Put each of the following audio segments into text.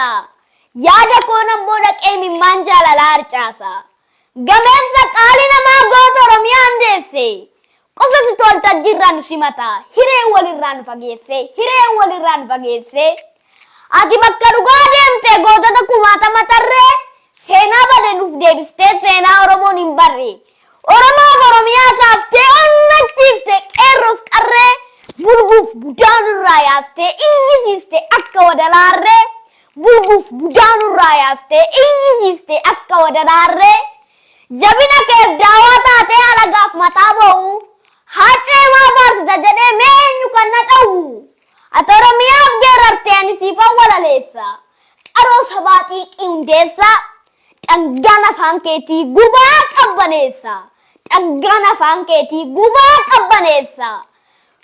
baasa. Yaada koo nan booda qeemimmaan jaalalaa harcaasa. Gameessa qaali namaa goota Oromiyaan deesse. Qofa si waltajjiirraa nu simata. Hireen walirraa nu fageesse. Hireen walirraa nu fageesse. Ati bakka dhugaa deemte gootota kumaatama tarree seenaa bade nuuf deebistee seenaa Oromoon hin barre. Oromoof Oromiyaa kaaftee onnachiifte qeerroof qarree bulguuf budaa nurraa yaastee iyyisiiste akka wadalaarree bulguuf budaa nurraa yaastee iyyisiiste akka wadalaarree jabina keef daawaa taatee alagaaf mataa ba'u Hacee maa faarsita jedhee mee eenyu kan na dhowwu? Ati Oromiyaaf geerarte ani siifan walaleessa. Qaroo sabaa xiiqii hundeessa. Dhangaan afaan keetii gubaa qabbaneessa. Dhangaan afaan keetii gubaa qabbaneessa.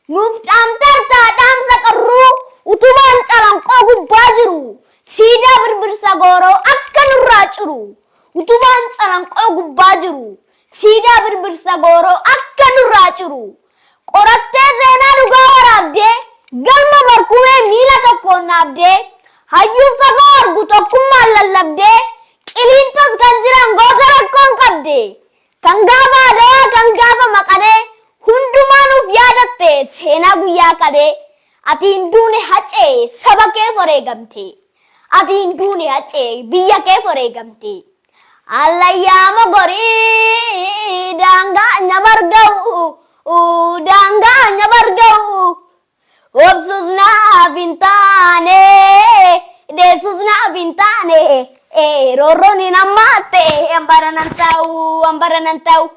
Nuuf dhaamtartaa dhaamsa qarruu utubaan calanqoo gubbaa jiru. Siidaa birbirsa gooroo akka nurraa ciru. Utubaan calanqoo gubbaa jiru. Siidaa birbirsa gooroo akka nurraa ciru. Qorattee seenaa dhugaa waraabdee galma barkumee miila tokkoon dhaabdee hayyuun fagoo argu tokkummaan lallabdee Qiliinxoos kan jiran goota rakkoon qabde kan gaafa Adawaa kan gaafa Maqalee hundumaa nuuf yaadatte seenaa guyyaa kalee ati hin duune Hacee saba keef wareegamte ati hin duune Hacee biyya keef wareegamte. Allayyaa mogorii daangaa nyabarga'u daangaa nyabarga'u obsus naaf hin taane deessus naaf hin taane roorroon hin hammaatte hambara nan ta'u hambara nan ta'u.